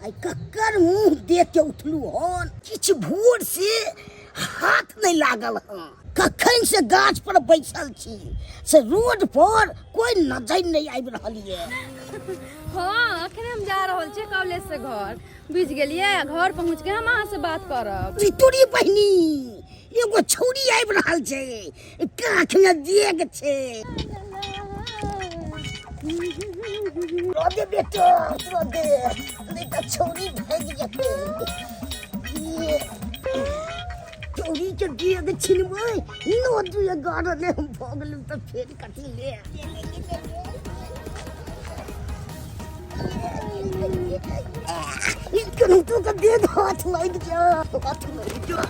आइ ककर मुँह देख के उठलू हन? किछु भोर से हाथ नहि लागल हन। कखन से गाछ पर बैसल छी से रोड पर कोई नजर नहीं आबि रहल ये। हाँ, अखने हम जा रहल छियै कॉलेज से घर, बुझि गेलियै? घर पहुँच के हम अहाँ से बात करब। तोरी बहिनी, एगो छौरी आबि रहल छै, काख में देग छै। दे बेटा, दे, नहीं तऽ छौरी भागि जेतै। छौरी के देग छिनबै, 9 2 11 ने भऽ गेलै तऽ फेर कथी ले। केनाहितो के देग हाथ लागि जा, हाथ लागि जा।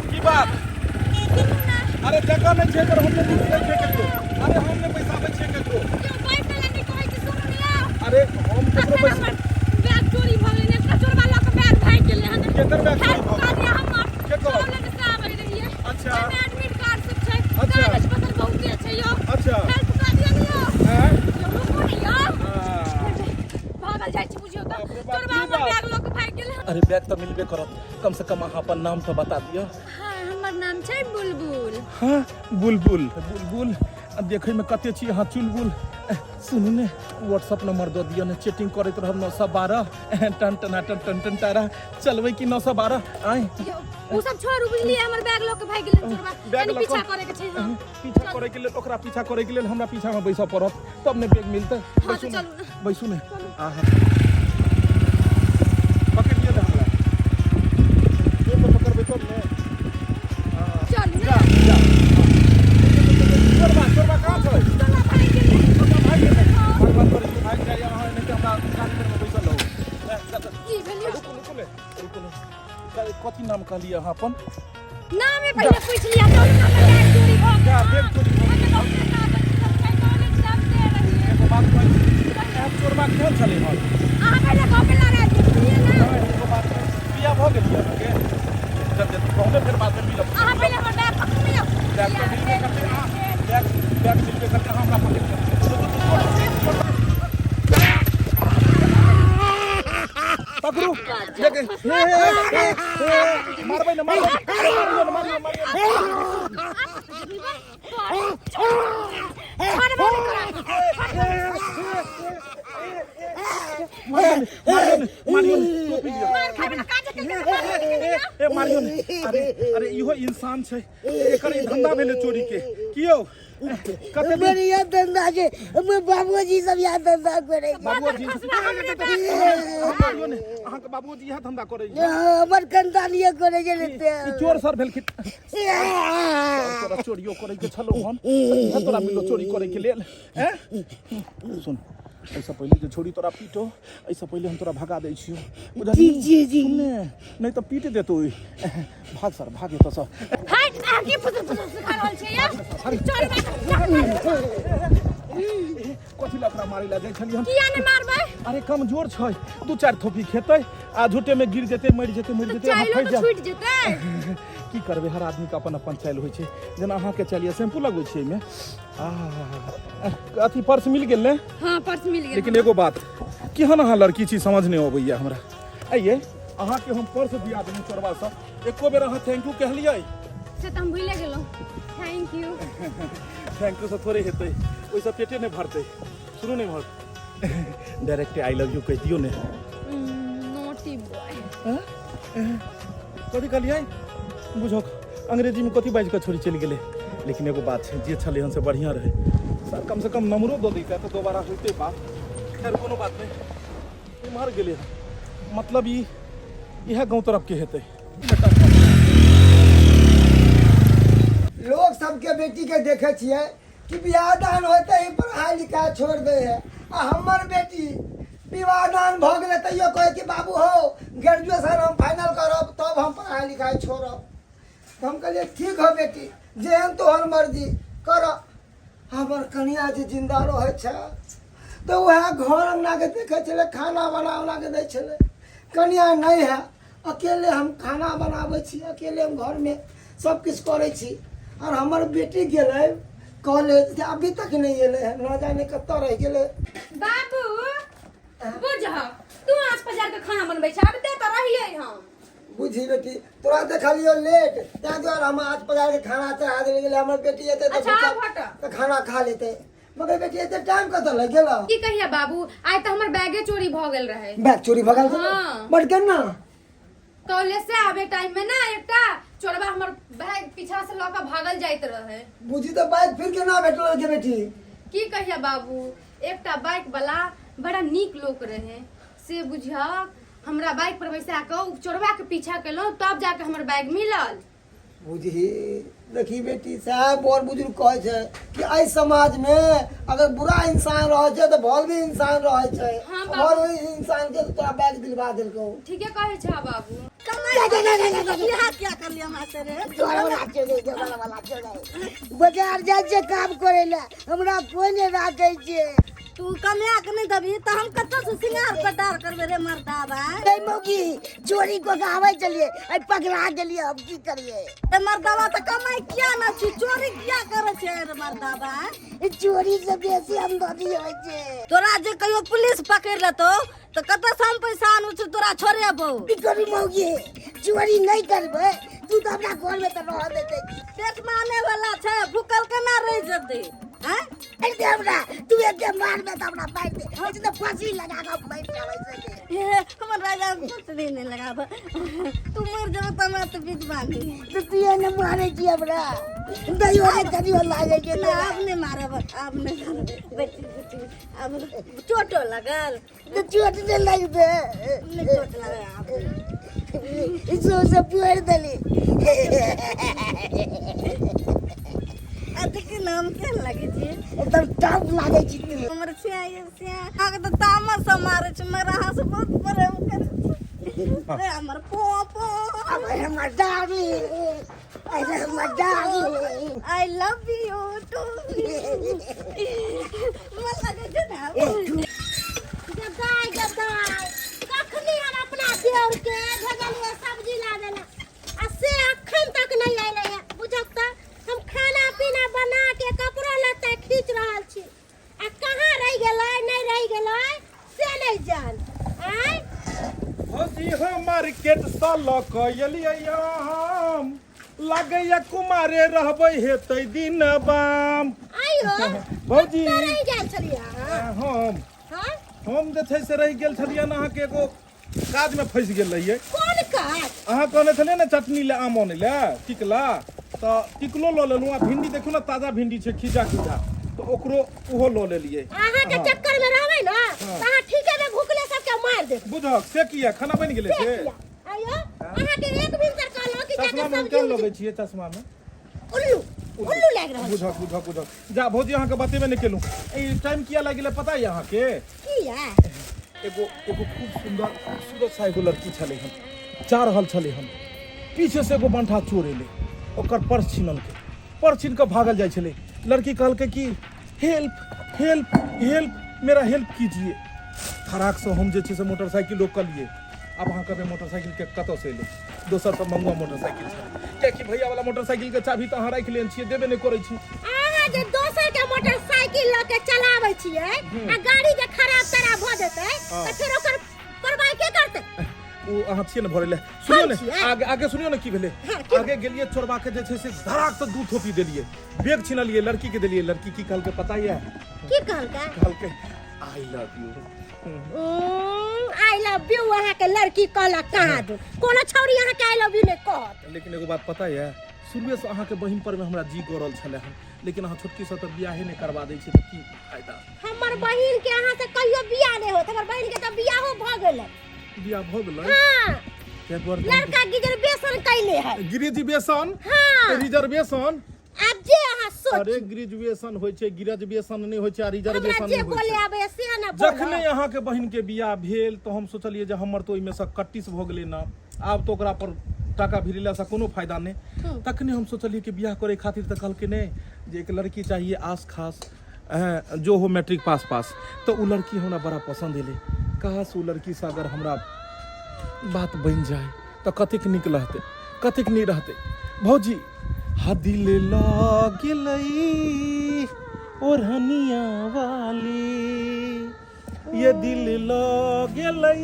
की बात? अरे जगह नहीं छै एकर, हम नहि दै छियै ककरो। अरे हम नहि पैसा दै छियै ककरो। अरे हम ककरो पैसा बैग चोरी भऽ गेलै ने, एकटा चोरबा लऽ कऽ बैग भागि गेलै हन। केकर बैग चोरी हेल्प भऽ कऽ दिअ हमर। केकर? कॉलेज से आबै रहियै। अच्छा। ओहिमे एडमिट कार्ड सब छै। अच्छा। कागज पत्र बहुते छै यौ। अच्छा। हेल्प कऽ दिअ ने यौ। आँय? यौ रुकू ने यौ। हाँ। भागल जाइ छी बुझियौ तऽ। बाप रे बाप, चोरबा की हमर बात? बैग लऽ कऽ भागि गेलै हन। अरे बैग तऽ मिलबे करत, कम से कम अहाँ अपन नाम तऽ बता दिअ। हाँ, हमर नाम छै बुलबुल। हाँ, बुलबुल, बुलबुल, आ देखै में कते छी अहाँ चुलबुल। सुनू ने, व्हाट्सअप नंबर दऽ दिअ ने, चैटिंग करैत रहब। 912 टन टना टन टन टन तारा चलबै कि 912 आय? यौ, उ सब छोड़ू, बुझलियै? हमर बैग लऽ कऽ भागि गेलै चोरबा। बैग कनी लऽ कऽ? पीछा करे के छै। हाँ, पीछा करे के लेल, ओकरा पीछा करे के लेल हमरा पीछा में बैसऽ पड़त, तब ने बैग मिलतै। हाँ, बैसू तऽ ने। चलू ने। बैसू ने। आहा, पकड़ लिअ ने हमरा, जोर से पकड़बै तब ने। हाँ। चलू ने। जा जा, चोरबा, चोरबा कहाँ छै? चोरबा भागि गेलै। चोरबा भागि गेलै? भगवान करै छै भागि जाइए, अहाँ एनाहिते हमरा गाड़ी में बैसल रहू। ए, जा, जा। की भेल यौ? रुकू, रुकू ने, रुकू ने। कथी नाम कहलियै अहाँ अपन? नामे पहिले पूछि लिअ। चलू ने, हमर बैग चोरी भऽ जा, गेल। बैग चोरी भऽ अहाँके बहुते कागज सब छै, कॉलेज से आबिते रहियै। एगो बात कहै छी, ऐप चोरबा केहन छलै हन? अहाँ पहिले गपे लड़ा दियौ, बुझलियै ने? नहि, एगो बात कहै छी, बियाह भऽ गेल यऽ अहाँके? जब जब कहबै फेर बादमे मिलब। अहाँ पहिले हमर बैग पकड़ू ने यौ। बैग तऽ मिलबे करतै। अहाँ बैग, बैग मिलबे करतै, अहाँ हमरा पकड़ि लिअ। पकड़ू, देख, हे हे हे हे, मारबै ने, मारबै, मारियौ ने, मारियौ, मारियौ। मारियौ ने, मारियौ ने, मारियौ ने, टोपी लिअ। ए, मारियौ ने। अरे अरे, इहो इंसान छै, एकर ई धंधा भेलै चोरी के। कियो कते दिन हमर इएह धंधा छै, हमर बाबूजी सब इएह धंधा करै छै। बाबूजी, मारियौ ने, अहाँके बाबूजी इएह धंधा करै छै? हँ, हमर कंधा लिए करै छै ने। ई चोर सर भेलखिन। तोरा चोरियो करे के छलो हन, इएह तोरा मिलो चोरी करे के लेल? हैं, सुन, एहिसँ पहिले जे छोड़ी तोरा पीटो, एहिसँ पहिले हम तोरा भगा दै छियौ, बुझलही? जी जी जी। सुन ने, नहि तऽ पीट देतौ ई। भाग सर, भाग एतऽसँ। हट, अहाँ की फुसुर फुसुर सिखा रहल छियै यौ? चोर कथी लए ओकरा मारै लए जाइ छलियै हम? किया नहि मारबै? अरे कमजोर छै, दू चारि थोपी खेतै आ झूठे में गिर जेतै, मरि जेतै, मरि जेतै, अहाँ चाइलो फँसि तऽ जायब। छूटि जेतै। की करबै, हर आदमीके अपन अपन चालि होइ छै। जेना अहाँके चालि यऽ, शैम्पू लगबै छियै एहिमे। आ अथी पर्स मिल गेल ने? हाँ, पर्स मिल गेल। लेकिन एगो बात, केहन अहाँ लड़की छी समझ नहि अबैया हमरा। आइये अहाँके हम पर्स दिया देलहुँ चोरबासँ, एको बेर अहाँ thank you कहलियै? से तऽ हम भूले गेलहुँ। Thank you. Thank you से थोड़े हेतै, ओहिसँ पेटे नहि भरतै। सुनू नहि भर, डायरेक्ट I love you कहि दियौ ने। Naughty boy. कथी कहलियै? बुझो अंग्रेजीमे कथी बाजि कऽ छोड़ी चलि गेलै। लेकिन एगो बात छै, जे छलै हन से बढ़िआँ रहै सर, कमसँ कम नम्बरो दऽ दैते तऽ दोबारा होइते बात। खैर, कोनो बात नहि। एम्हर गेलै हन, मतलब ई इएह गाँव तरफके हेतै। लोग सबके बेटी के देखे छियै कि बियाह दान होते ही पढ़ाई लिखाई छोड़ दे है, आ हमर बेटी विवाह दान भऽ गेलै तैयो कहै कि बाबू हो, ग्रेजुएशन हम फाइनल करब तब हम पढ़ाई लिखाई छोड़ब। तऽ हम कहलियै ठीक हो बेटी जेहन तोहर मर्जी कर। हमर कनिया जे जिन्दा रहै छै तऽ उएह घर अङ्गनाके देखै छलै, खाना बना उना के दै छलै। कनिया नहि है, अकेले हम खाना बनाबै छी, अकेले हम घरमे सब किछु करै छी। आओर हमर बेटी गेलै कॉलेज, अभी तक नहि एलै हँ, न जाने कतऽ रहि गेलै। बाबू बुझ, तू आँच पजार के खाना बनबै छै, आब ते तऽ रहियै हम। बुझी बेटी, तोरा देखलियो लेट, ताहि दुआरे हम आज पजार के खाना चढ़ा देने गेलै। हमर बेटी एतै तऽ अच्छा, भूखल- आब हट। तऽ खाना खा लेतै, मगर बेटी एते टाइम कतऽ लागि गेल? की कहिया बाबू, आइ तऽ हमर बैगे चोरी भऽ गेल रहै। बैग चोरी भऽ गेल? हाँ। बट केना? कॉलेज से आबे टाइम में ना एकटा चोरबा हमर बैग पीछा से लऽ कऽ भागल जाइत रहे। बुझी तऽ बाइक फिर केना भेटल के बेटी? की कहिया बाबू, एकटा बाइक वाला बड़ा नीक लोक रहे, से बुझक हमरा बाइक पर बैसा कऽ ओ चोरबा के पीछा केलहुँ, तब जाके हमर बैग मिलल। बुझही देखी बेटी, साहब बड़ बुजुर्ग कहै छै कि एहि समाज मे अगर बुरा इंसान रहै छै तऽ भल भी इंसान रहै छै। हाँ, बाबू। भल भी इंसान के तोरा बैग दिलवा देलकौ। ठीके कहै छह बाबू। यहाँ क्या कर लिया मास्टर रे? घरवाला चोरी, घरवाला चोरी। बाजार जाइ छै काम करे ले, हमरा कोई नहीं राखै छै। तू कमाया के नहीं देबही तऽ हम कतऽ से सिंगार पटार करबै रे मर्दाबा? ए मौगी, चोरी कऽ के आबै छलियै, आइ पकड़ा गेलियै, हम की करियै? ए मर्दाबा, तऽ कमाइ किया न छी, चोरी किया करै छै रे मर्दाबा? ई चोरी से बेसी आमदनी होइ छै। तोरा जे कहियो पुलिस पकड़ि लेतौ तऽ कतऽ से हम पैसा आनू से तोरा छोड़ेबौ? की करू मौगी, चोरी नहि करबै तू तऽ हमरा घरमे तऽ रह देतै। पेट माने वाला छै, भूखल केना रहि जेतै? आँय? मारि दे हमरा, तू एक मारबे तऽ हमरा मारि दे, ऐसे तऽ फांसी लगा कऽ मरि जाबै से। हे हमर राजा, कुछ भी नहीं लगाब, तू मर जेबे तऽ हमरा तऽ बीच बांधी। तऽ तू एने मारै छी हमरा, दहियो ने कनियो लागै छै। ना, आब नहीं मारब, आब नहीं मारब। बैठ बैठ, आब चोटो लगल? तऽ चोट नहि लगतै? नहीं चोट लगल आब। सौंसे फोड़ि देली। आ देखी ना, हम केहन लगै छी? एकदम टॉप लागै छी तू। हमर सिया सिया, अहाँके तऽ तामस से मारै छै, मगर अहाँ से बहुत प्रेम करै छी रे हमर पो पो। अरे हमर डार्लिंग, अरे हमर darling. I love you too. मन लगै छै ने? गदाय गदाय, कखनी हम अपना देवर के भेजलियै सब्जी लाबे ला, आ से अखन तक नहीं अयलै है। बुझक तऽ हम खाना पीना बना के कपड़ो लत्ता खींच रहल छी, आ कहाँ रहि गेलै, नहीं रहि गेलै से नहीं जान। आँय? भौजी हो, मार्केट सँ लऽ कऽ एलियै हम, लागैया कुमारे रहबै हेतै दिन बाम। आइयो? भौजी। कतऽ रहि गेल छलियै अहाँ? हम हाँ? हम जे छै से रहि गेल छलियै अहाँके एगो काजमे फँसि गेल रहियै। कोन काज? अहाँ कहने छलियै ने चटनी लए आम अनै लए टिकला, तऽ टिकलो लऽ लेलहुँ, आ भिंडी देखियौ ने, ताजा भिंडी छै, खीजा खीजा, तऽ ओकरो ओहो लऽ लेलियै। अहाँके हाँ। चक्कर में रहबै ने तऽ अहाँ ठीके में भुखले सबके मारि देबै। बुझक से किया? खाना बनि गेलै से से किया? आइयो, अहाँके एक भिनसर कहलहुँ कि जाके चश्मा मे सब्जी केहन उब्जी। लगै छियै चश्मा मे? उल्लू उल्लू लागि रहल छै। बुझक बुझक बुझक। जा भौजी, अहाँके बतेबे नहि केलहुँ, ई टाइम किया लागि गेलै पता यऽ अहाँके? किया? एगो एगो खूब सुंदर खूबसूरत सा एगो लड़की छलै हन, जा रहल छलै हन, पीछे से एगो बंठा चोर एलै, ओकर पर्स छीनलकै, पर्स छीन कऽ भागल जाइ छलै। लड़की कहलकै कि हेल्प हेल्प हेल्प, मेरा हेल्प कीजिए। फराक से हम जे छै से मोटरसाइकिल रोकलियै। आब अहाँ कहबै मोटरसाइकिल के कतऽ से एलै? दोसर सब मंगुआ मोटरसाइकिल छलै, कियाकि भैया वाला मोटरसाइकिल के चाभी तऽ अहाँ राखि लेने छियै, देबे नहि करै छी। अहाँ जे दोसर के मोटरसाइकिल लऽ के चलाबै छियै आ गाड़ी जे खराब तराब भऽ जेतै तऽ फेर ओकर परवाह के करतै? ओ अहाँ छियै ने भरै लए। सुनियौ हम ने। छियै? आगे आगे सुनियौ ने की भेलै। हाँ, की? आगे गेलियै, चोरबा के जे छै से धड़ाक से दू थोपी देलियै, बैग छिनलियै, लड़की के देलियै। लड़की की कहलकै पता यऽ? की कहलकै? कहलकै I love you. I love you अहाँके लड़की कहलक? कहाँ दू, कोनो छौरी अहाँके I love you नहि कहत। लेकिन एगो बात पता यऽ, शुरुए से अहाँके बहिन पर में हमरा जी गड़ल छलै हन, लेकिन अहाँ छोटकी से तऽ बियाहे नहि करवा दै छी, तऽ की फायदा? हमर बहिन के अहाँ से कहियो बियाह नहि होत। हमर बहिन के तऽ बियाहो भऽ गेलै। बियाह भऽ गेलै? हाँ। ताहि दुआरे तऽ लड़का गिजरवेशन कैले है। ग्रेजुएशन? हाँ। रिजर्वेशन? आब जे अहाँ सोच। अरे ग्रेजुएशन होइ छै, ग्रेजुएशन नहि होइ छै, आ हमरा रिजर्वेशन जे नहि होइ बोले छै। आबे से ने बोलो। जखने अहाँके बहिन के बियाह भेल तऽ हम सोचलियै जे हमर तऽ ओहिमे से कट्टिस भऽ गेलै ने, आब तऽ ओकरा पर टाका भिरेलासँ कोनो फायदा नहि। तखने हम सोचलियै कि बियाह करै खातिर तऽ कहलकै नहि जे एक लड़की चाहिए आस खास जो हो मैट्रिक पास पास। तऽ ओ लड़की हमरा बड़ा पसन्द एलै। काश ओ लड़कीसँ अगर हमरा बात बनि जाय तऽ कतेक नीक रहतै, कतेक नीक रहतै। भौजी हा दिल लग गेलै ओढ़निया वाली, ये दिल लग गेलै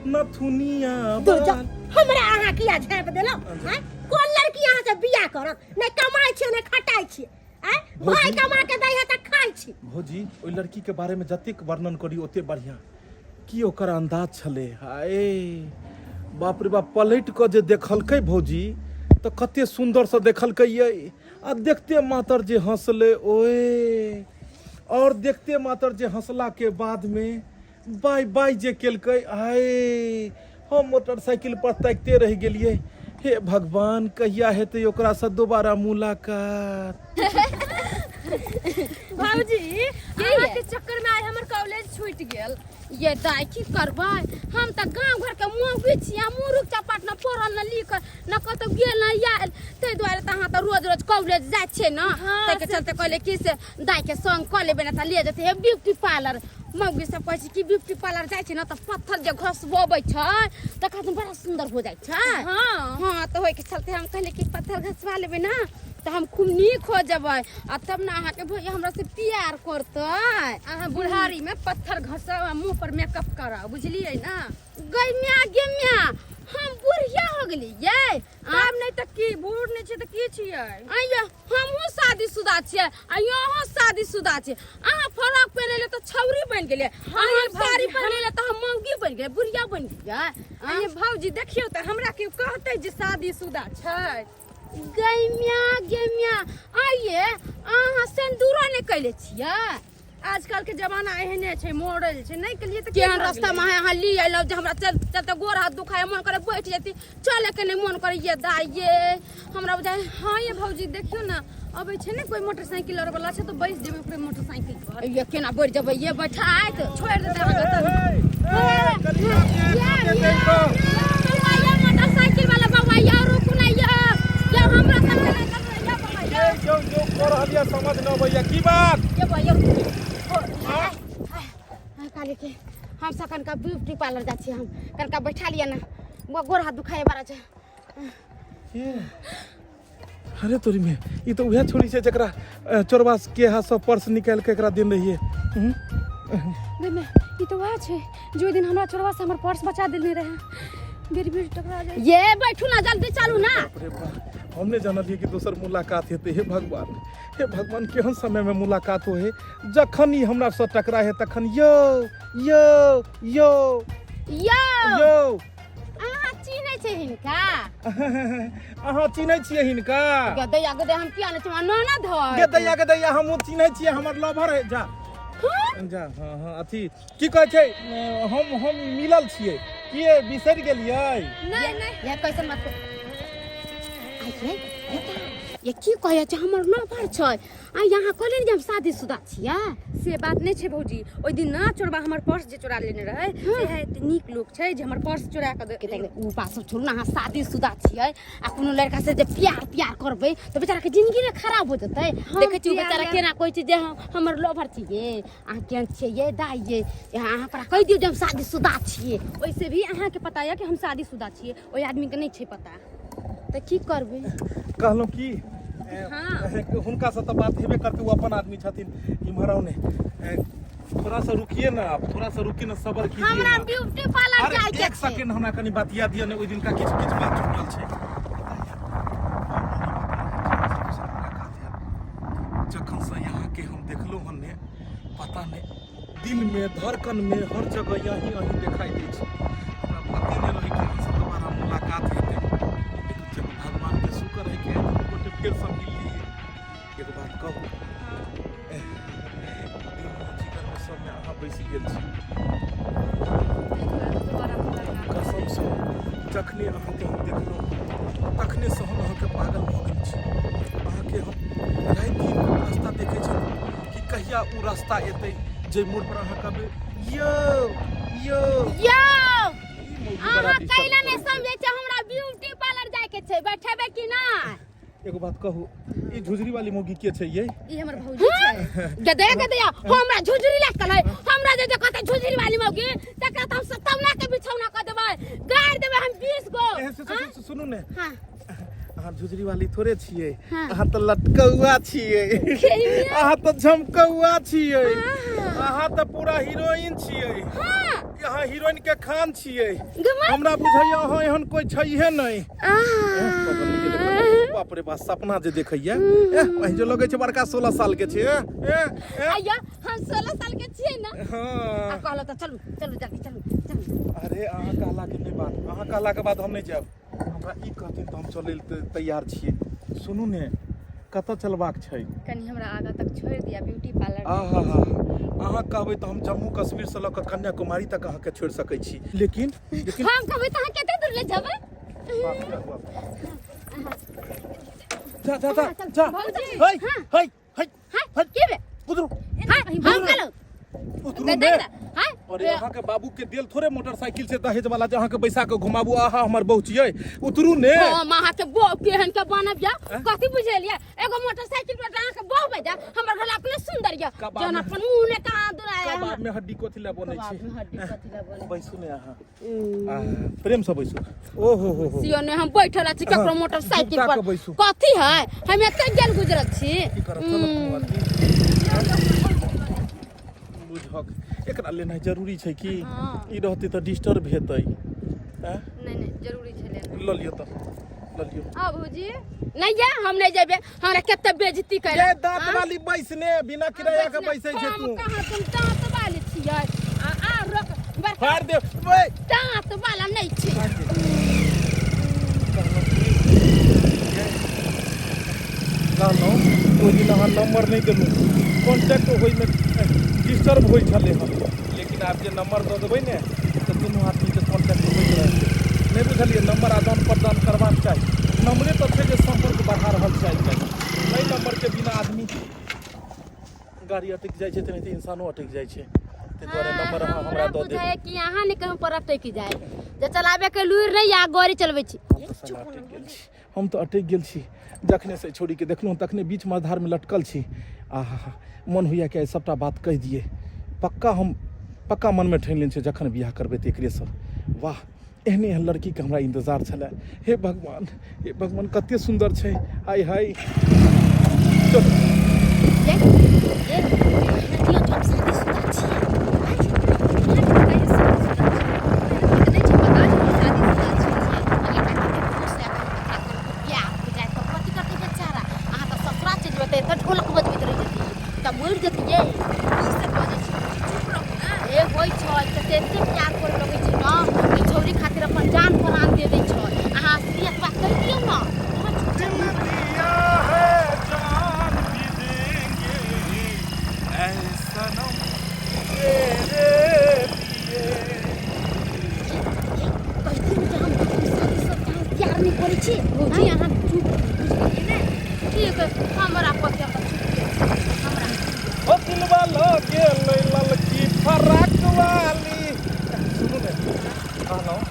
नथुनिया। दूर जा, हमरा अहाँ किया झाँप देलहुँ? आँय? कोन लड़की अहाँ से बियाह करत? नहि कमाइ छियै, नहि खटाइ छियै। आँय? भाय कमा के दै है तऽ खाइ छी। भौजी, ओहि लड़की के बारे में जतेक वर्णन करी ओते बढ़िया। की ओकर अंदाज छलै, हाय बाप रे बाप। पलटि कऽ जे देखलकै भौजी तऽ कते सुन्दरसँ देखलकै यै, आ देखते मातर जे हँसलै ओए, और देखते मातर जे हँसला के बाद में बाय बाय जे केलकै, आय हम मोटरसाइकिल पर ताकिते रहि गेलियै। हे भगवान, कहिया हेतै ओकरासँ दोबारा मुलाकात? भौजी, अहाँ के चक्कर में आइ हमर कॉलेज छूटि गेल। ये दाइ, की करबै, हम तऽ गाँव घर के मौगी छी आ मुरुख चपाट, न पढ़ल न लिखल, न कतौ गेल न आयल। ताहि दुआरे तऽ अहाँ तऽ रोज रोज कॉलेज जाइ छियै ने, ताहिके चलते कहलियै कि से दाइ के संग कऽ लेबै ने तऽ ले जेतै हे ब्यूटी पार्लर। मौगी सब कहै छै कि ब्यूटी पार्लर जाइ छै ने तऽ पत्थर जे घसबबै छै तखन बड़ा सुन्दर हो जाइ छै। हाँ, तऽ ओहिके चलते हम कहलियै कि पत्थर घसवा लेबै ने तऽ हम खूब नीक हो जेबै आ तब ने अहाँके भैया हमरा से प्यार करतै। अहाँ बुढ़ारी में पत्थर घसाउ आ मुंह पर मेकअप कराउ, बुझलियै ना? गई म्या, गे म्या, हम बुढ़िया हो गेलियै। आब नहि तऽ की, बूढ़ नहि छियै तऽ की छियै? आइया हमहूँ शादीशुदा छियै आ अहाँ शादीशुदा छियै। अहाँ फरक पहिरे ले तऽ छौरी बनि गेलियै, अहाँ साड़ी पहिरे ले तऽ हम मौगी बनि गेलियै, बुढ़िया बनि गेलियै। आइये भौजी, देखियौ तऽ हमरा केओ कहतै जे शादीशुदा छै? गै म्या, गे म्या, आइये अहाँ सिन्दूरो नहि कैले छियै? आजकल के जमाना एहने छै, मॉडल छै, नहि केलियै तऽ केहन रास्ता में अहाँ ली अयलहुँ जे हमरा चल चलते गोर हाथ दुखाय, मन करे बैठ जैती, चले के नहि मन करे। ये दाइ ये, हमरा बुझाय। हाँ ये भौजी, देखियौ ने, अबै छै ने कोई मोटरसाइकिल आर वाला छै तऽ बैस जेबै ओकरे मोटरसाइकिल पर। ये केना बैठ जेबै ये, बैठाइत छोड़ि देतै अहाँके तऽ। मोटरसाइकिल वाला बाबा या, रुकू ना ये, ये हमरा सब जो जो कऽ रहल यऽ समझ न अबैया, की बात? ये बा ये, रुकू काली के हम सब कनका ब्यूटी पार्लर जाइ छियै, हम कनका बैठा लिअ ने, गोर हाथ दुखाए बड़ा छै। अरे तोरी में ई तऽ उएह छोरी छै जकरा चोरबा के हाथ से पर्स निकालि के एकरा देने रहियै। गै माय, ई तऽ वएह छै जो ओहि दिन हमरा चोरबा से हमर पर्स बचा देने रहे। बेर बेर टकरा जाइ। ये बैठू ना, जल्दी चलू ना। बाप रे बाप, हम नहि जानलियै कि दोसर मुलाकात हेतै। हे भगवान, हे भगवान, केहन समय में मुलाकात हो है। जखन ई हमरा से टकरा है तखन यो यो यो यो यो। अहाँ चिन्है छै हिनका? अहाँ चिन्है छियै हिनका? गदैया गदै, हम किया नहि चिन्हबै, ननद है। गे दैया, गे दैया, हम चिन्है छियै, हमर लवर है। जा जा, हाँ हाँ, अथी की कहै छै, हम मिलल छियै। किए बिसरि गेलियै? नहि नहि। ये कैसन बात आइए, ये की कहै छै, हमर लवर छै आ यहाँ कहले ने जे हम शादीशुदा छियै। से बात नहि छै भौजी, ओहि दिन ना चोरबा हमर पर्स जे चोरा लेने रहै, से है एते नीक लोक छै जे हमर पर्स चोरा कऽ के देख, उ बात सब छोड़ू ना। अहाँ शादीशुदा छियै आ कोनो लड़का से जे प्यार प्यार करबै तऽ बेचारा के जिंदगी ने खराब हो जेतै। देखै छियै ओ प्यार बेचारा यार- केना कहै छै जे हम हमर लवर छियै। अहाँ केहन छियै ये दाइ ये? अहाँ ओकरा कहि दियौ जे हम शादीशुदा छियै। ओहिसे भी अहाँके पता यऽ कि हम शादीशुदा छियै, ओहि आदमीके नहि छै पता। तऽ की करबै? कहलहुँ की हुनकासँ तऽ बात हेबे करतै, ओ अपन आदमी छथिन। इम्हर आउ ने, थोड़ा सा रुकिए ना आप, थोड़ा सा रुकिए ना, सब्र कीजिए हमरा ना। ब्यूटी पार्लर अरे जाय के एक छै। सेकंड हमरा कनि बतिया दिअ ने, ओहि दिनका किछु किछु बात छूटल छै। जखन से यहाँ के हम देखलहुँ हन ने, पता नहि दिल में धड़कन में हर जगह यही अहीं देखाई दै छै। हमरा पते नहि रहै कि अहाँसँ दोबारा मुलाकात हेतै, लेकिन चलू भगवान के शुक्र है कि आइ दुनू गोटे फेरसँ मिल लियै। एगो बात कहू, दिल में जिगर में सब में अहाँ बसि गेल छी। कसमसँ जखने अहाँके हम देखलहुँ तखनेसँ हम अहाँके पागल भऽ गेल छी। अहाँके हम राति दिन रास्ता देखै छलहुँ कि कहिया ओ रास्ता एतै जाहि मोड़ पर अहाँ कहबै यो यो यो। ई मौगी बड़ा अहाँ disturb कैला नहि करै छै। समझै छै हमरा छै, बैठेबै कि नहि? एगो बात कहू, ई झुझरी वाली मौगी के छै ये? ई हमर भौजी छै। गदया गदया, हमरा झुझरी लागल है। हमरा जे देखत झुझरी वाली मौगी, तकरा त हम सतौना के बिछौना क देबै, गाड़ देबै हम 20 गो। ए, सुनू ने। हां। अहाँ झुझरी वाली थोड़े छियै। हाँ। अहाँ तऽ लटकौआ छियै, अहाँ तऽ झमकौआ छियै, अहाँ तऽ पूरा हीरोइन छियै। हाँ। अहाँ हीरोइन के खान छियै। गमा। हमरा बुझैया अहाँ एहन कोई छैहे नहि। बाप रे बाप, सपना जे देखैया, एह जो लगै छै बड़का 16 साल के छै। ए, ए, ए। आइया, हम 16 साल के छियै ने। हाँ। आ कहलो तऽ चलू चलू जल्दी, चलू चलू। अरे अहाँ कहला के नहि बात, अहाँ कहला के बाद हम नहि जायब। हमरा ई कहथिन तऽ हम चलै लए तैयार छियै। सुनू ने, कतऽ चलबाक छै? कनी हमरा आगाँ तक छोड़ि दिअ, ब्यूटी पार्लर। आहा हा, अहाँ कहबै तऽ हम जम्मू कश्मीर से लऽ कऽ कन्याकुमारी तक अहाँके छोड़ि सकै छी, लेकिन लेकिन हम कहबै तऽ अहाँ कते दूर ले जेबै? बाप रे बाप। जा जा जा जा। भौजी। है है है। हाँ, के बे? उतरू। हाँ, हम कहलहुँ। उतरू गदे ने। गदे, हाँ? अरे अहाँ के बाबू के देल थोड़े मोटरसाइकिल से दहेज वाला जे अहाँ के बैसा के घुमाबू। आहा, हमर बहू छियै, उतरू ने। हम अहाँ के बहू केहन के बनब या? कथी बुझेलियै? एगो मोटरसाइकिल पर अहाँ के बहू बजा, हमर घर अपने सुंदर या। कबाब जहन में- अपन मुंह ने कहाँ दुराया। कबाब में हड्डी कथी लए बनै कबाब छै? में हड्डी कथी लए बनै? बैसू ने अहाँ। आहा, प्रेम से बैसू। ओ हो हो हो। सियो ने हम बैठल छी ककरो हाँ, मोटरसाइकिल जुत्ता पर। के बैसू। कथी है? हम एते गेल गुजरल छी। की करब, चलो कोनो आदमी बुझक, एकरा लेनाइ जरूरी छै कि ई रहतै तऽ डिस्टर्ब हेतै? आँय? नहि नहि, जरूरी छै लेना। लऽ लियौ तऽ लऽ लियौ। आ भौजी। नहीं जा, हम नहीं जेबे, हमरा कते बेइज्जती करे। ये दांत वाली बैसने बिना किराया के बैसै छै हम तू। कहाँ तुम दांत वाली छियै? आ आ रोक बड़का। फाड़ दे ओए। दांत वाला नहीं छी। कहलहुँ ओहि दिन अहाँ नंबर नहि देलहुँ, कॉन्टैक्ट होइमे डिस्टर्ब होइ छलै हन, लेकिन आब जे नंबर दऽ देबै ने तऽ दुनू आदमीके कॉन्टैक्ट होइत रहतै। नहि बुझलियै? नंबर आदान प्रदान करबाक चाही। नंबरे तऽ छै जे सम्पर्क बढ़ा रहल छै आइ काल्हि। नहि, नंबरके बिना आदमी गाड़ी अटकि जाइ छै, तेनाहिते इंसानो अटकि जाइ छै। ताहि दुआरे नंबर अहाँ हमरा दऽ देब। बुझाय कि अहाँ ने कहूँ पर अटकि जाय जे चलाबे के लूर नहीं आ गाड़ी चलबै छी। हम तऽ साला अटकि गेल छी, हम तऽ अटकि गेल छी। जखने से छोड़ीके देखलहुँ तखने बीच मझधारमे लटकल छी। आहा, मन होइए कि आइ सभटा बात कहि दियै। पक्का, हम पक्का मनमे ठानि लेने छी, जखन बियाह करबै तऽ एकरेसँ। वाह, एहने एहन लड़कीके हमरा इंतजार छलै। हे भगवान, हे भगवान, कते सुन्दर छै। हाय हाय, चलू। ये ये नदियो तो हम शादीशुदा छियै। नहि छै पता जे हम शादीशुदा छी। बियाह हो जाए तऽ कथी करतै बेचारा? अहाँ तऽ ससुरा चलि जेबै तऽ एतऽ ढोलक बजबैत रहि जेतियै तऽ मरि जेतियै। की से बजै छी भौजी, चुप रहू ने। ए होइ छै, कते एते प्यार करे लगै छै ने कि छौरी खातिर अपन जान प्राण दे दै छै। अहाँ असलियत बात कहि दियौ ने। अहाँ चुपचाप दिल दिया है जान भी देंगे, ऐ सनम तेरे लिए। कहि दियौ ने जे हम शादी सब प्यार नहि करै छी। भौजी, अहाँ चुप रहू, बुझलियै ने? ठीक है, हमरा कथी, हम तऽ चुप हमरा। ओ दिलवा लगे ललकी फराक वाली। सुनू ने, कहलहुँ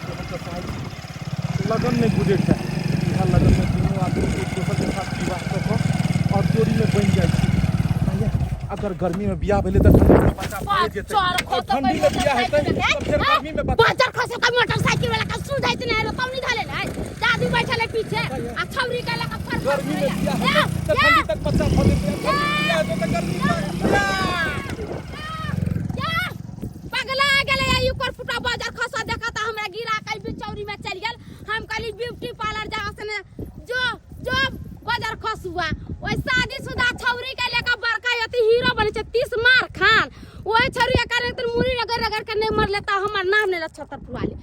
कि हम तऽ चाहै छी कि लगन नहि गुजरि जाय। इएह लगनमे दुनू आदमी एक दोसरके साथ विवाह कऽ कऽ आओर जोड़ीमे बनि जाइ छी। भैया, अगर गर्मीमे बियाह भेलै तऽ ठंडीमे बच्चा भए जेतै, आओर ठंडीमे बियाह हेतै तऽ फेर गर्मीमे बच्चा। बाजार खसे का मोटरसाइकिल वाला का सुझाइ छै ने, तौनी धले ने दादी बैठल है पीछे आ छौरी के लका फर फर। गर्मीमे बियाह हेतै तऽ ठंडी तक बच्चा भऽ जेतै, आ ठंडीमे बियाह हेतै तऽ गर्मी तक। पगला गेलै ई ओकर फुटा। बाजार खसा देखा तऽ हमरा गिरा के बिचौरी में चलि गेल। हम कहली ब्यूटी पार्लर जा से ने जो जो बाजार खसुआ ओइ शादीशुदा छौरी के लेकर बड़का अथी हीरो बनै छै 30 मार खान। ओहि छौरी के कारण तऽ मुड़ी रगड़ रगड़ के नहि मरले तऽ हमर नाम नहि छतरपुर वाली।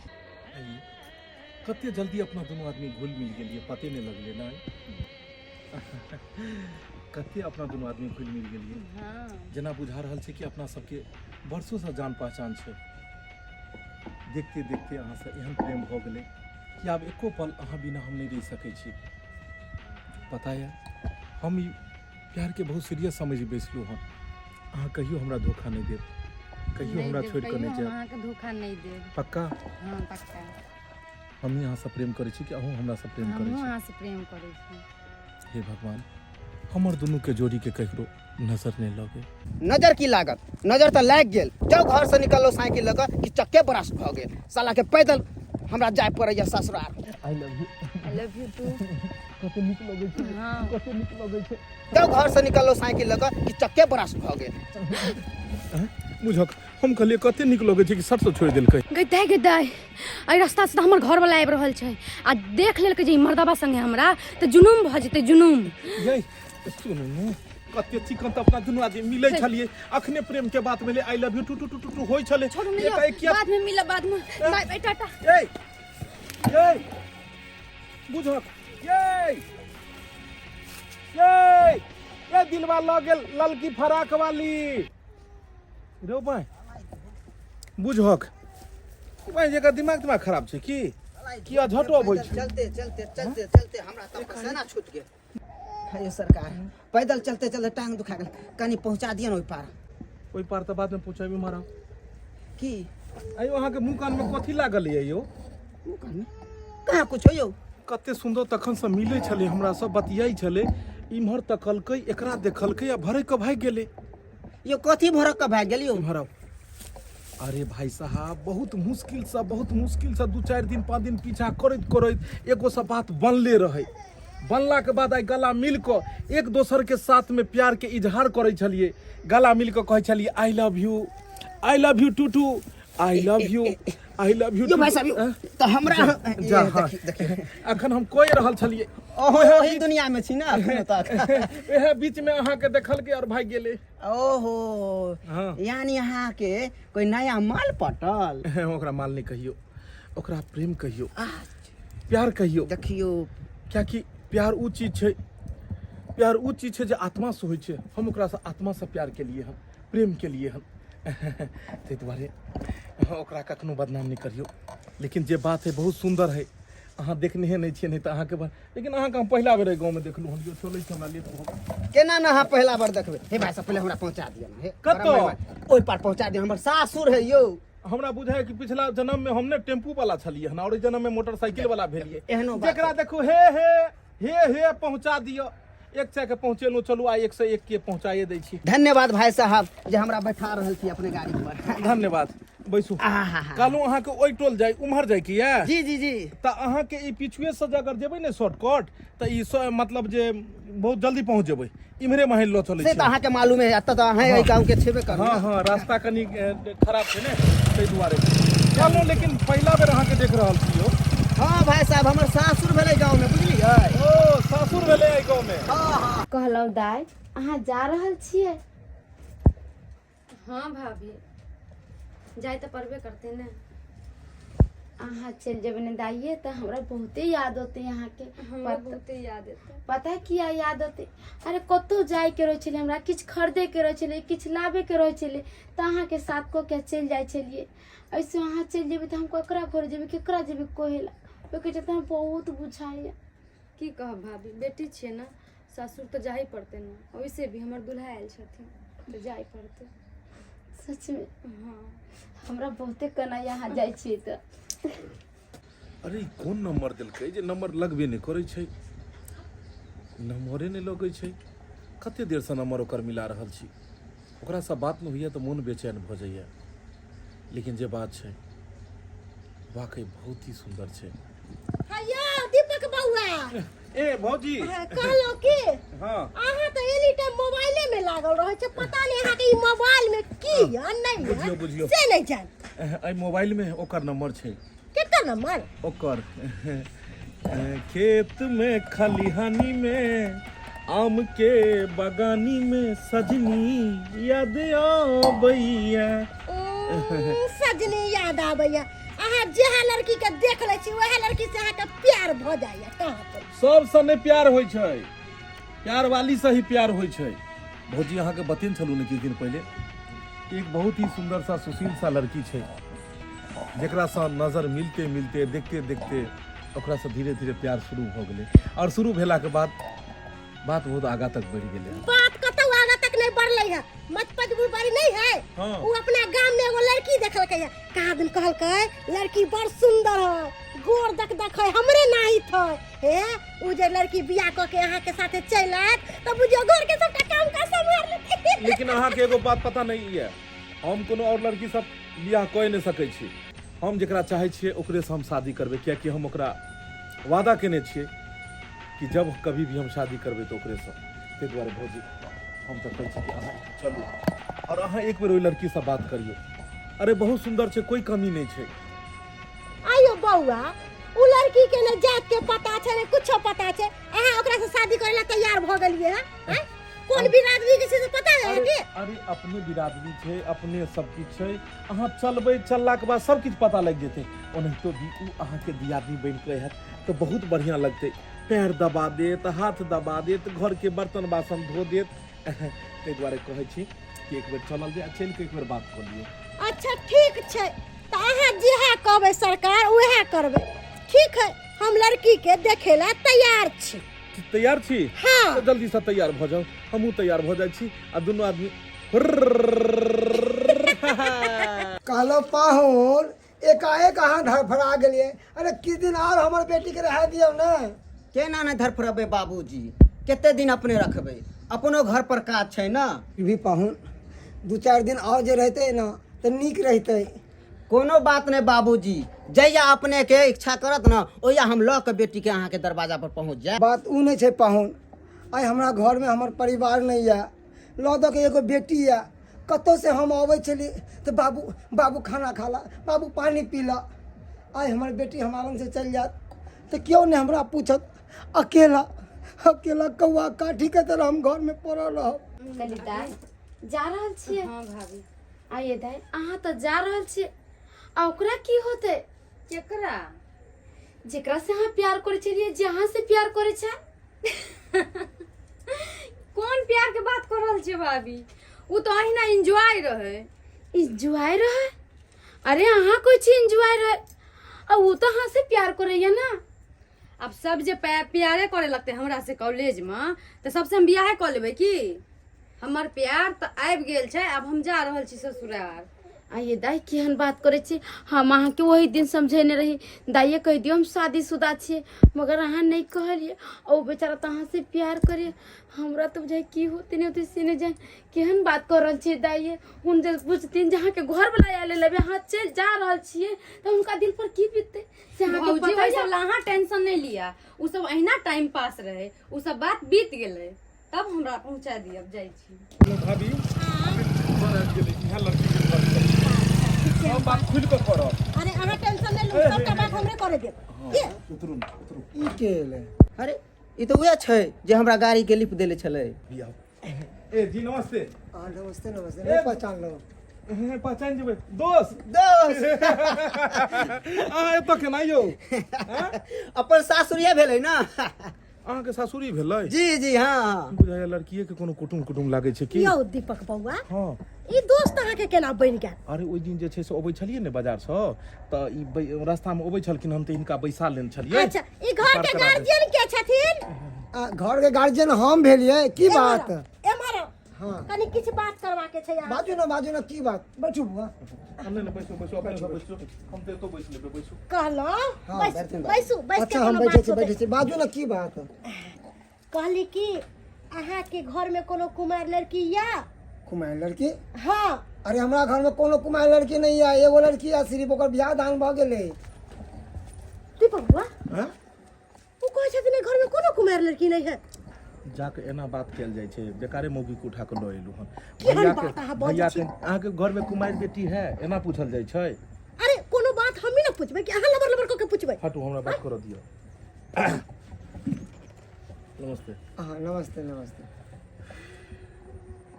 कते जल्दी अपना दुनू आदमी घुल मिल गेलियै, पते नहि लगलै। नहि, कते अपना दुनू आदमी घुल मिल गेलियै, जेना बुझा रहल छै कि अपना सबके वर्षोसँ जान पहचान छै। देखते देखते अहाँसँ एहन प्रेम भऽ गेलै कि आब एको पल अहाँ बिना हम नहि रहि सकै छी। पता यऽ, हम ई प्यारके बहुत सीरियस समझि बैसलहुँ हँ। अहाँ कहियो हमरा धोखा नहि देब, कहियो हमरा देब, छोड़ि कऽ कहियो नहि हम जायब। अहाँके धोखा नहि देब। पक्का? हाँ, पक्का। हम ही अहाँसँ प्रेम करै छी कि अहूँ हमरासँ प्रेम करै हमहूँ छी? अहाँसँ प्रेम करै छी। हे भगवान, हमर दुनूके जोड़ीके ककरो नजर नहि लगे। नजर की लागत? नजर तऽ लागि गेल। जाउ, घर से निकललो साइकिल लऽ कऽ कि चक्के ब्रस्ट भऽ गेल साला के, पैदल हमरा जाय पड़ैया ससुराल। I love you. I love you too. कते नीक लगै छै। हँ। कते नीक लगै छै। जाउ, घर से निकललो साइकिल लऽ कऽ कि चक्के ब्रस्ट भऽ गेल। बुझक, हम कहलियै कते नीक लगै छै कि सटसँ छोड़ि देलकै। गै दाइ, गै दाइ, एहि रास्तासँ तऽ हमर घरवला आबि रहल छै आ देख लेलकै जे ई मर्दबा संगे हमरा तऽ जुनूम भऽ जेतै, जुनूम। यै सुनू ने, कते चिकन तऽ अपना दुनू आदमी मिलै छलियै। अखने प्रेम के बात भेलै, I love you two two two two two होइ छलै। छोड़ू ने यौ, एकाएक किया? बादमे मिलब, बादमे। बाय बाय, टाटा। ए ए, बुझक, ये ये ये, दिलवा लऽ गेल ललकी फराक वाली रो भाई। बुझक भाई, जेकर दिमाग दिमाग खराब छै की किया झटो अबै छै? चलते चलते चलते चलते हमरा तऽ पसेना छूट गेल। हे सरकार, पैदल चलते चलते टांग दुखा गेल, कनी पहुंचा दिअ ने ओहि पार। ओहि पार तऽ बादमे पहुँचाबी मारा। की? आइयो अहाँके मुँह कानमे कथी लागल यऽ यौ? मुँह कानमे कहाँ कुछो यौ। कते सुन्दर तखन से मिलै छलै, हमरा सब बतियाइ छलै, इम्हर तकलकै, एकरा देखलकै आ भरक के भागि गेलै। यौ, कथी भरक के भागि गेल यौ? इम्हर आउ। अरे भाई साहब, बहुत मुश्किल से, बहुत मुश्किल से 2-4 दिन 5 दिन पीछा करैत करैत एगो से बात बनले रहे। बनला के बाद आइ गला मिल कऽ एक दोसर के साथ में प्यार के इजहार करै छलियै। गला मिल कऽ कहै छलियै, I love you, I love you two two, I love you, I love you. यौ भाई साहब, यौ तऽ हमरा जा हाँ। देखी देखी। अखन हम कहि रहल छलियै। ओहो, ओही दुनिया में छी ना अखनो तक। इएह बीच में अहाँके देखलकै और भागि गेलै। ओहो। हाँ। यानी अहाँके कोई नया माल पटल? ओकरा माल नहि कहियौ, ओकरा प्रेम कहियौ, प्यार कहियौ। देखियौ, कियाकि प्यार उ चीज छै, प्यार उ चीज छै जे आत्मा से होइ छै। हम ओकरासँ आत्मासँ प्यार केलियै हन, प्रेम केलियै हन, ताहि दुआरे ओकरा कखनो बदनाम नहि करियौ। लेकिन जे बात है बहुत सुन्दर है। अहाँ देखने नहि छियै, नहि तऽ अहाँके लेकिन अहाँके हम पहिला बेर एहि गाँवमे देखलहुँ हन। यौ, चलै छी, हमरा लेट भऽ गेल। केना ने अहाँ पहिला बार देखबै? हे भाई साहब, पहिले हमरा पहुंचा दिअ ने हे। कतऽ? बड़ा मेहरबान। ओहि पार पहुंचा दिअ, हमर सासुर है यौ। हमरा बुझाय कि पिछला जन्म में हमने टेम्पू वाला छलियै हन और एहि जन्म में मोटरसाइकिल वाला भेलियै। एहनो बात। जेकरा देखू हे हे हे हे, पहुंचा दिअ। एक सए के पहुंचेलहुँ, चलू आइ 101 के पहुंचाइए दै छी। धन्यवाद भाई साहब जे हमरा बैठा रहल छी अपने गाड़ी पर। धन्यवाद, बैसू। आहा। कहलहुँ अहाँके ओहि टोल जाय, उम्हर जाय की यऽ? जी जी जी। तऽ अहाँके ई पिछुए से जे अगर जेबै ने शॉर्टकट तऽ ई मतलब जे बहुत जल्दी पहुँच जेबै। इम्हरे माहि लऽ चलै से छी। तऽ अहाँके मालूम है, एतऽ तऽ अहाँ एहि गाँव के छेबे करू। हँ हँ, रास्ता कनि खराब छै ने, ताहि दुआरे कहलहुँ। लेकिन पहिला बेर अहाँके देख रहल छी यौ। हँ भाई साहब, हमर सासुर भेलै गाँव में, बुझलियै? ओ, सासुर भेलै एहि गाँव में। हँ हँ। कहलहुँ दाइ, अहाँ जा रहल छियै? हाँ भाभी, जाय तऽ पड़बे करतै ने। अहाँ चलि जेबै ने दाइये, तऽ हमरा बहुते याद औतै अहाँके। हमरा बहुते याद एतै। पता किया याद औतै? अरे, कतहु जाइके रहै छलै, हमरा किछु खरीदैके रहै छलै, किछु लाबैके रहै छलै, तऽ अहाँके साथ कऽ के चलि जाइ छलियै। ऐसे अहाँ चलि जेबै तऽ हम ककरा घर जेबै, केकरा जेबै कहै लए? ओहिके चलते हमरा बहुत बुझाइए। की कहब भाभी, बेटी छियै ने, सासुर तऽ जाही पड़तै ने। ओइसे भी हमर दुल्हा आयल छथिन तऽ जाय पड़तै। सचमे? हँ। हमरा बहुते कनाइ अहाँ जाइ छियै तऽ। अरे, ई कोन नंबर देलकै जे नंबर लगबे नहि करै छै? नंबरे नहि लगै छै। कते देरसँ नंबर ओकर मिला रहल छी। ओकरासँ बात नहि होइए तऽ मोन बेचैन भऽ जाइए। लेकिन जे बात छै वाकई बहुत ही सुन्दर छै। हैया दीपक बौआ। ए भौजी। कहलहुँ की, हाँ। अहाँ तऽ एनी टाइम मोबाइले में लागल रहै छै, पता नहि अहाँके ई मोबाइल में की यऽ नहि यऽ। बुझियौ, बुझियौ। से नहि जान। एहि मोबाइल में ओकर नंबर छै। केकर नंबर? ओकर। खेत में खलिहानी में आम के बगानी में सजनी याद आबैया। सजनी याद आबैया। अहाँ जेहा लड़की के देख लै छी, वएह लड़की से अहाँके प्यार भऽ जाइया कहाँ पर? सबसँ नहि प्यार होइ छै, प्यार वाली से ही प्यार होइ छै। भौजी, अहाँके बतेने छलहुँ ने किछु दिन पहिले, एक बहुत ही सुन्दर सा सुशील सा लड़की छै, जकरासँ नजर मिलते मिलते, देखते देखते ओकरासँ धीरे धीरे प्यार शुरू भऽ गेलै और शुरू भेलाके बाद बात बहुत आगाँ तक बढ़ि गेलै। बात कतौ आगाँ तक नहि बढ़लै नहीं है मत बुढ़बारी नहीं है। हाँ। वो अपना गांव में एगो लड़की देखलकै है, कहाँ दिन कहलकै लड़की बड़ सुंदर है, गोर दक दक है, हमरे नाही थे हे। उ जे लड़की बियाह क के अहाँ के साथे चलि आयत तऽ बुझियौ घर के सबटा काम काज सम्हार लेतै। लेकिन अहाँके एगो बात पता नहीं यऽ, हम कोनो और लड़की सब बियाह कऽ नहि सकै छी। हम जकरा चाहै छियै ओकरेसँ हम शादी करबै, कियाकि हम ओकरा वादा केने छियै कि जब कभी भी हम शादी करबै तऽ ओकरेसँ। ताहि दुआरे भौजी हम तऽ कहै छी कि अहाँ चलू आओर अहाँ एक बेर ओहि लड़कीसँ बात करियौ। अरे बहुत सुन्दर छै, कोइ कमी नहि छै। आइयो बौआ, उ लड़की के ने जात के पता छै ने कुछो पता छै, अहाँ ओकरा से शादी करे ला तैयार भ गेलिए हैं? हैं? कोन बिरादरी के छै से पता है अरे के? अरे अपने बिरादरी छै, अपने सब किछु छै। अहाँ चलबै, चललाके बाद सब किछु पता लागि जेतै। ओनाहितो भी उ अहाँके दियादनी बनि कऽ हैत तऽ बहुत बढ़िआँ लगतै। पैर दबा देत, हाथ दबा देत, घरके बर्तन बासन धो देत। ताहि दुआरे कहै छी कि एक बेर चलल जाय, चलि कऽ एक बेर बात कऽ लियौ। अच्छा ठीक छै, तऽ अहाँ जेहा कहबै सरकार उएह करबै। ठीक है, हम लड़की के देखे ला तैयार छी। तैयार छी? हाँ। तऽ जल्दीसँ तैयार भऽ जाउ, हमहूँ तैयार भऽ जाइ छी आ दुनू आदमी। कहलहुँ पाहुन, एकाएक अहाँ धड़फड़ा गेलियै। अरे किछु दिन आओर हमर बेटीके रहै दियौ ने। केना नहि धड़फड़ेबै बाबूजी, कते दिन अपने रखबै, अपनो घर पर काज छै ने। भी पाहुन, 2-4 दिन आओर जे रहितै ने तऽ नीक रहितै। कोनो बात नहि बाबूजी, जहिया अपने के इच्छा करत ने ओहिया हम लऽ के बेटी के अहाँके दरवाजा पर पहुँच जायब। बात ओ नहि छै पाहुन, आइ हमरा घरमे हमर परिवार नहि यऽ, लऽ दऽ के एगो बेटी यऽ। कतहुसँ हम अबै छली तऽ बाबू बाबू खाना खा ला, बाबू पानि पी ला। आइ हमर बेटी हमरा लगसँ चलि जायत तऽ केओ नहि हमरा पूछत। अकेला अकेला कौआ काठीके तरह हम घरमे पड़ल रहब। ललिता जा रहल छियै? हाँ भाभी। आइए दाइ, अहाँ तऽ जा रहल छियै, आ ओकरा की होतै? केकरा? जेकरा से अहाँ प्यार करै छलियै, जे अहाँ से प्यार करै छै। कोन प्यार के बात कर रहल छियै भाभी? उ तऽ अहिना एंजॉय रहे। एंजॉय रहे? अरे अहाँ कोइ छी एंजॉय रहे, आ उ तऽ अहाँ से प्यार करैया ना। अब सब जे प्यारे करे लगते हमरा से कॉलेज में तऽ सबसे हम बियाहे कऽ लेबै की? हमर प्यार तऽ आबि गेल छै, आब हम जा रहल छी ससुराल। आइए दाइ, केहन बात करै छी। हम अहाँके ओहि दिन समझेने रही, दाइए कहि दियौ हम शादीशुदा छियै, मगर अहाँ नहि कहलियै। ओ बेचारा तऽ अहाँसँ प्यार करैए, हमरा तऽ बुझाइ की होतै नहि होतै से नहि जानि। केहन बात कऽ रहल छियै दाइए। हुन जे बुझथिन जे अहाँके घरवला आयल लेबै, अहाँ चलि जा रहल छियै, तऽ हुनका दिल पर की बीततै से अहाँके भौजी, पता ओहि यऽ? सब ला अहाँ टेंशन नहि लिअ, ओ सब अहिना टाइम पास रहै, ओ सब बात बीत गेलै। तब हमरा पहुँचा दिअ, अब जाइ छी। हेलो भाभी, घर आबि गेलै, इएह लड़की के घर छै। सब बात खुलि कऽ करब। अरे अहाँ टेंशन नहि लू, सबटा बात हमरे करे देब। के उतरू ने, उतरू। ई के एलै? अरे ई तऽ उएह छै जे हमरा गाड़ी के लिफ्ट देले छलै। बियाह। ए जी नमस्ते। हाँ नमस्ते नमस्ते। नहीं पहचान लो? हे, पहचान जेबै दोस्त। दोस्त, अहाँ एतऽ केना यौ? अपन सासुरिया भेलै ने। अहाँके सासुरी भेलै? जी जी हाँ हाँ। बुझाइया लड़किए के कोनो कुटुम कुटुम लागै छै की। यौ दीपक बौआ, हाँ, ई दोस्त अहाँके केना बनि गेल? अरे ओहि दिन जे छै से अबै छलियै ने बाजारसँ तऽ ई रास्तामे अबै छलखिन हन तऽ हिनका बैसा लेने छलियै। अच्छा, ई घर के पार करा देब। गार्जियन के छथिन? आ, घर के गार्जियन हम भेलियै। की बात? एम्हर आउ। हाँ। कनि किछु बात करबाक छै अहाँ। बाजू ने, बाजू ने, की बात? बैठू बुआ। हम नहि, बैसू बैसू, अपने सब बैसू, हम तऽ एतौ बैस लेबै, बैसू। कहलहुँ हाँ, बैसू, बैठथिन बाबू। बैसू, बैस के अच्छा हम कोनो बैठे बात छी, होतै। बैठे छी, बाजू ने की बात। कहली कि अहाँके घर में कोनो कुमार लड़की या? कुमार लड़की? हाँ। अरे हमरा घर में कोनो कुमार लड़की नहीं है, एगो लड़की है सिर्फ, ओकर बियाह दान भऽ गेलै। दीपक बुआ, हाँ? ओ कहै छथिन एहि घर में कोनो कुमार लड़की नहीं है। जाके एना बात कयल जाइ छै? बेकारे मौगी के उठा कऽ लऽ एलहुँ हन। केहन भैया के बात अहाँ बजै भैया छी? के अहाँके घर में कुमारि बेटी है एना पूछल जाइ छै? अरे कोनो बात हम ही ना पूछबै कि अहाँ लबर लबर कऽ के पूछबै? हटू, हमरा बात करऽ दिअ। नमस्ते। हाँ नमस्ते नमस्ते।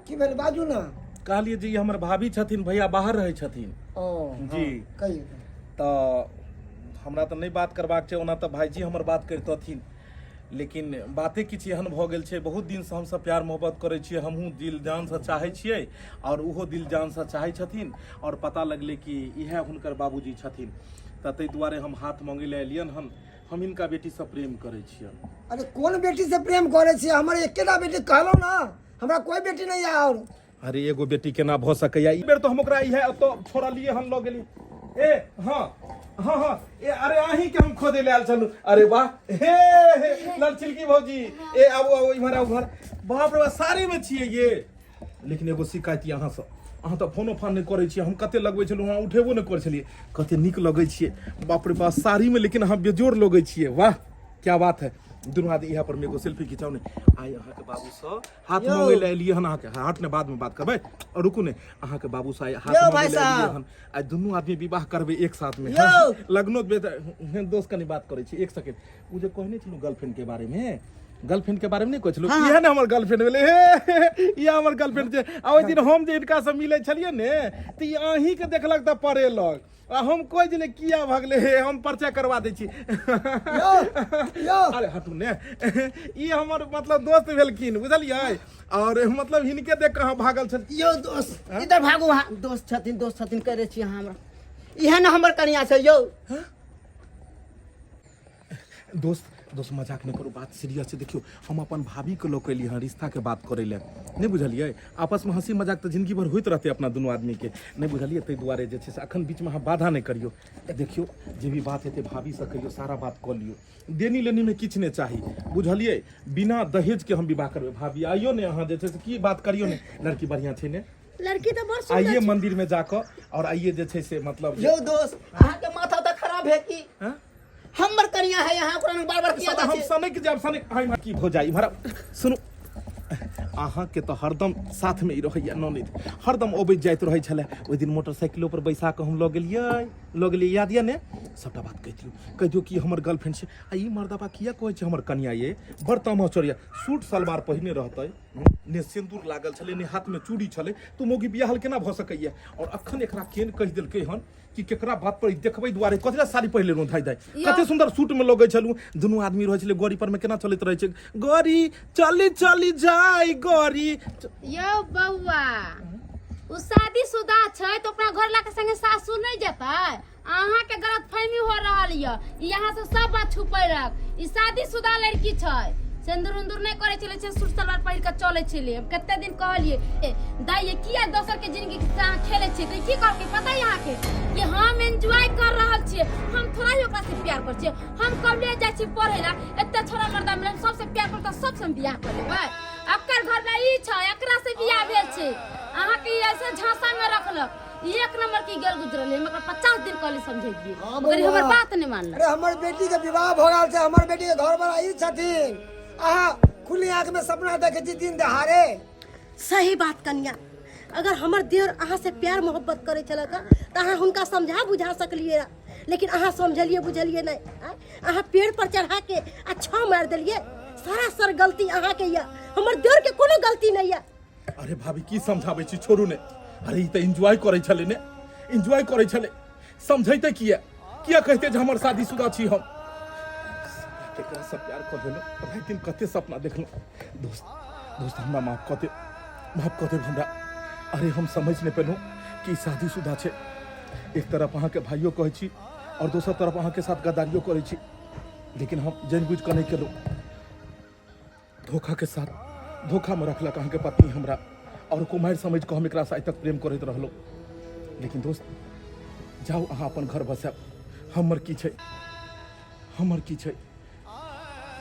की भेल, बाजू ने। कहलियै जे ई हमर भाभी छथिन, भैया बाहर रहै छथिन। ओ जी। हाँ, कहियौ। तऽ हमरा तऽ नहि बात करबाक छै, ओना तऽ भाइजी हमर बात करितथिन, लेकिन बाते किछु एहन भऽ गेल छै। बहुत दिनसँ हमसभ प्यार मोहब्बत करै छियै, हमहूँ दिल जानसँ चाहै छियै आओर ओहो दिल जानसँ चाहै छथिन, आओर पता लगलै कि इएह हुनकर बाबूजी छथिन, तऽ ताहि दुआरे हम हाथ मङ्गै लए एलियनि हन। हम हिनका बेटीसँ प्रेम करै छियनि। अरे कोन बेटी से प्रेम करे छियै? हमर एकेटा बेटी, कहलहुँ ना हमरा कोई बेटी नहीं है। और अरे एगो बेटी केना भऽ सकैया ई बेर तऽ हम ओकरा इएह ओतऽ छोड़लियै हन लऽ गेलियै ए हँ हँ हँ ए अरे अहीं के हम खोजै लए आयल छलहुँ अरे वाह हे हे लड़छिलकी भौजी ए आबू आबू इम्हर आबू इम्हर बाप रे बाप साड़ीमे छियै ये लेकिन एगो शिकायत यऽ अहाँसँ अहाँ तऽ फोनो फान नहि करै छियै हम कते लगबै छलहुँ अहाँ उठेबो नहि करै छलियै कते नीक लगै छियै बाप रे बाप साड़ीमे लेकिन अहाँ बेजोड़ लगै छियै वाह क्या बात है दुनू आदमी इएह पर मे एगो सेल्फी खिंचाउ ने आइ अहाँके बाबूसँ हाथ यौ। मङ्गै लए एलियै हन अहाँके हाथ ने बादमे बात करबै और रुकू ने अहाँके बाबू सँ आइ हाथ यौ मङ्गै भाई लए एलियै साहब। हन आइ दुनू आदमी विवाह करबै एक साथ मे यौ। लगनो दोस्त कनि बात करै छी एक सेकेंड ओ जे कहने छलहुँ गर्लफ्रेंड के बारे मे गर्लफ्रेंड के बारे मे नहि कहै छलहुँ इएह ने हमर गर्लफ्रेंड भेलै हे इएह हमर गर्लफ्रेंड छै आ ओहि दिन हम जे हिनका से मिलै छलियै ने तऽ ई अहीँके देखलक तऽ पड़ेलक आ हम कहै छलियै किया भगलै हे हम परिचय करवा दै छी यौ यौ अरे हटू ने ई हमर मतलब दोस्त भेलखिन बुझलियै और मतलब हिनके देख कऽ अहाँ भागल छल यौ दोस्त इधर भागू अहाँ दोस्त छथिन दोस्त छथिन करै छी अहाँ हमरा इएह ने हमर कनिया छै यौ दोस्त दोस्त मजाक नहि करू बात सीरियस छै देखियौ हम अपन भाभीके लऽ कऽ एलियै हँ रिश्ताके बात करै लए नहि बुझलियै आपसमे हँसी मजाक तऽ जिंदगी भर होइत रहतै अपना दुनू आदमीके नहि बुझलियै ताहि दुआरे जे छै से अखन बीचमे अहाँ बाधा नहि करियौ देखियौ जे भी बात हेतै भाभीसँ कहियौ सारा बात कऽ लियौ देनी लेनीमे किछु नहि चाही बुझलियै बिना दहेजके हम विवाह करबै भाभी आइयो ने अहाँ जे छै से की बात करियौ ने लड़की बढ़िआँ छै ने लड़की तऽ बड़ सुंदर आइए मंदिरमे जाकऽ आओर आइए जे छै से मतलब यौ दोस्त अहाँके माथा तऽ खराब है की हँ? हमर कनिया है यहाँ ओकरा बार बार किया साला हम दै छै सनक जायब सनक आइ की भऽ जाइ इम्हर सुनू अहाँके तऽ हरदम साथमे ई रहैया ननैद हरदम अबैत जाइत रहै छलै ओहि दिन मोटरसाइकिलो पर बैसा कऽ हम लऽ गेलियै लऽ गेलियै याद यऽ ने सभटा बात कहि दियौ कहि दियौ कि हमर गर्लफ्रेंड छै आ ई मर्दबा किया कहै छै हमर कनिया ये बड़ तामा चोरिया सूट सलवार पहिने रहतै ने सिन्दूर लागल छलै ने हाथमे चूड़ी छलै तऽ मौगी बियाहल केना भऽ सकैया आओर अखन एकरा केन कहि देलकै हन कि केकरा बात पर ई देखबै दुआरे कथी ला साड़ी पहिर लेलहुँ धाइ धाइ कते सुंदर सूट में लगै छलहुँ दुनू आदमी रहै छलै गड़ी पर में केना चलैत रहै छै गड़ी चली चली जाय गड़ी यौ बौआ ओ शादीशुदा छै तऽ अपना घर के संगे सासुर नहि जेतै अहाँके गलतफहमी हो रहल यऽ ई अहाँ से सब बात छुपैलक ई शादीशुदा लड़की छै सिन्दूर उन्दूर नहि करै छलै छै सूट सलवार पहिर कऽ चलै छलै हम कते दिन कहलियै ए, दाइ ये किया दोसर के जिंदगी के अहाँ खेलै छियै तऽ की कहलकै पता है अहाँके कि हम एंजॉय कर रहल छियै हम थोड़ा ही ओकरा से प्यार करै छियै हम कॉलेज जाइ छियै पढ़ै ला एते छोरा मर्दा मिलल सबसे प्यार करता सबसे हम बियाह कर लेबै अकर घर में ई छै एकरा से बियाह भेल छै अहाँके ई ऐसे झांसा में रखलक ई एक नंबर की गेल गुजरल है हम 50 दिन कहली समझेलियै हाँ, मगर ई बौआ। हमर बात नहि मानलक अरे हमर बेटी के विवाह भऽ गेल छै हमर बेटी के घर वाला ई छथिन अहाँ खुली आँख में सपना देखे छी दिन दहाड़े सही बात कनिया अगर हमर देवर अहाँ से प्यार मोहब्बत करै छलक तऽ अहाँ हुनका समझा बुझा सकलियै रहए लेकिन अहाँ समझलियै बुझलियै नहि आँय? अहाँ पेड़ पर चढ़ा के आ छाँव मारि देलियै सरासर गलती अहाँके यऽ हमर देवर के कोनो गलती नहि यऽ अरे भाभी की समझाबै छी छोड़ू ने अरे ई तऽ एन्जॉय करै छलै ने एन्जॉय करै छलै समझैते किया किया कहते जे हमर शादीशुदा छी हम केकरा से प्यार कऽ लेलहुँ राति दिन कते सपना देखलहुँ दोस्त दोस्त हमरा माफ कऽ दे माफ कऽ देब हमरा अरे हम समझ नहि पेलहुँ कि ई शादीशुदा छै एक तरफ अहाँके भाइयो कहै छी आओर दोसर तरफ अहाँके साथ गद्दारियो करै छी लेकिन हम जानि बुझि कऽ नहि केलहुँ धोखा के साथ धोखा में रखलक अहाँके पत्नी हमरा और कुमारि समझ कऽ हम एकरा से आइ तक प्रेम करैत रहलहुँ लेकिन दोस्त जाउ अहाँ अपन घर बसायब हमर की छै हमर की छै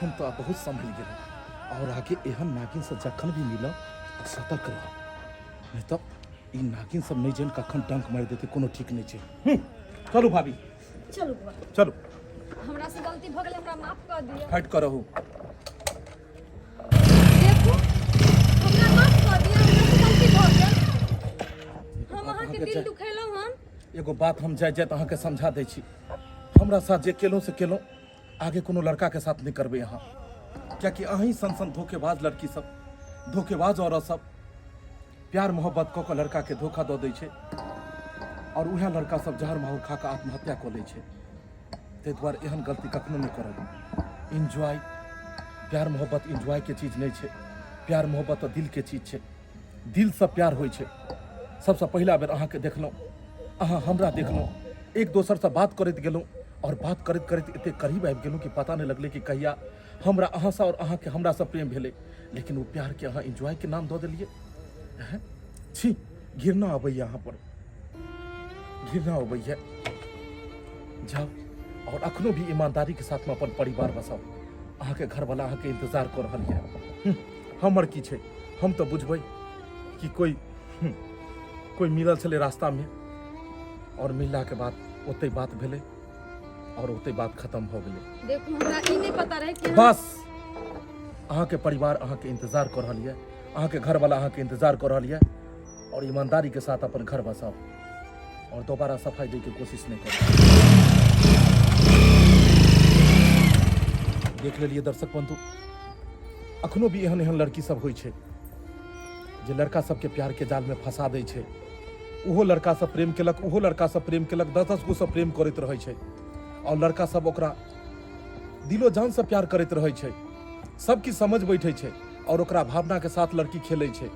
हम तऽ आब बहुत सम्हरि गेलहुँ और आगे एहन नागिन से जखन भी मिलब तऽ सतर्क रहब नहि तऽ ई नागिन सब नहि जानि कखन डंक मारि देतै कोनो ठीक नहि छै चलू भाभी चलू बौआ चलू हमरा से गलती भऽ गेलै हमरा माफ कऽ दिअ हटि कऽ रहू देखू हमरा माफ कऽ दिअ हमरा से गलती भऽ गेल हम अहाँके दिल दुखेलहुँ हन एगो बात हम जाइत जाइत अहाँके समझा दै छी हमरा साथ जे केलहुँ से केलहुँ आगे कोनो लड़का के साथ नहीं करबै अहाँ कियाकि अहीं सन सन धोखेबाज लड़की सब धोखेबाज औरत सब प्यार मोहब्बत कऽ कऽ लड़का के धोखा दऽ दै छै और उएह लड़का सब जहर माहौर खा कऽ आत्महत्या कऽ लै छै ताहि दुआरे एहन गलती कखनो नहि करब एन्जॉय प्यार मोहब्बत एन्जॉय के चीज नहि छै प्यार मोहब्बत तऽ दिल के चीज छै दिलसँ प्यार होइ छै सबसँ पहिला बेर अहाँके देखलहुँ अहाँ हमरा देखलहुँ एक दोसरसँ बात करैत गेलहुँ आओर बात करैत करैत एते करीब आबि गेलहुँ कि पता नहि लगलै कि कहिया हमरा अहाँसँ आओर अहाँके हमरासँ प्रेम भेलै लेकिन ओ प्यारके अहाँ एन्जॉयके नाम दऽ देलियै हैं? छी, घृणा अबैया अहाँ पर, घृणा अबैया। जाउ और अखनो भी ईमानदारी के साथ में अपन परिवार बसाउ। अहाँके घरवाला अहाँके इंतजार कऽ रहल यऽ। हमर की छै, हम तऽ बुझबै कि कोई मिलल छलै रास्ता में और मिलला के बाद ओतै बात भेलै और ओतै बात खत्म भऽ गेलै। देखू, हमरा ई नहि पता रहै कि बस अहाँके परिवार अहाँके इंतजार कऽ रहल यऽ, अहाँके घरवाला अहाँके इंतजार कऽ रहल यऽ और ईमानदारी के साथ अपन घर बसाउ और दोबारा सफाई दै के कोशिश नहीं करू। देख लेलिए दर्शक बंधु, अखनो भी एहन एहन लड़की सब होइ छै जे लड़का सबके प्यार के जाल में फंसा दै छै। ओहो लड़का सब प्रेम केलक, ओहो लड़का सब प्रेम केलक, 10-10 गो सब प्रेम करैत रहै छै और लड़का सब ओकरा दिलो जान से प्यार करैत रहै छै, सब किछु समझ बैठे छै और ओकरा भावना के साथ लड़की खेलै छै।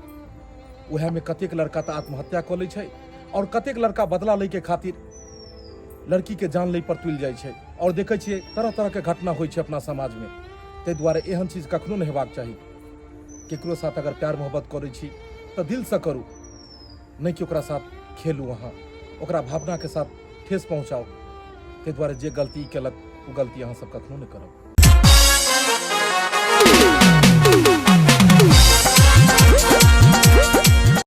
उएह में कतेक लड़का तऽ आत्महत्या कऽ लै छै और कतेक लड़का बदला लै के खातिर लड़की के जान लै पर तुलि जाइ छै। और देखै छियै तरह तरह के घटना होइ छै अपना समाज में। ताहि दुआरे एहन चीज कखनो नहि हेबाक चाही। केकरो साथ अगर प्यार मोहब्बत करै छी तऽ दिल से करू, नहि कि ओकरा साथ खेलू, अहाँ ओकरा भावना के साथ ठेस पहुँचाउ। ताहि दुआरे जे गलती केलक ओ गलती अहाँ सब कखनो नहि करब।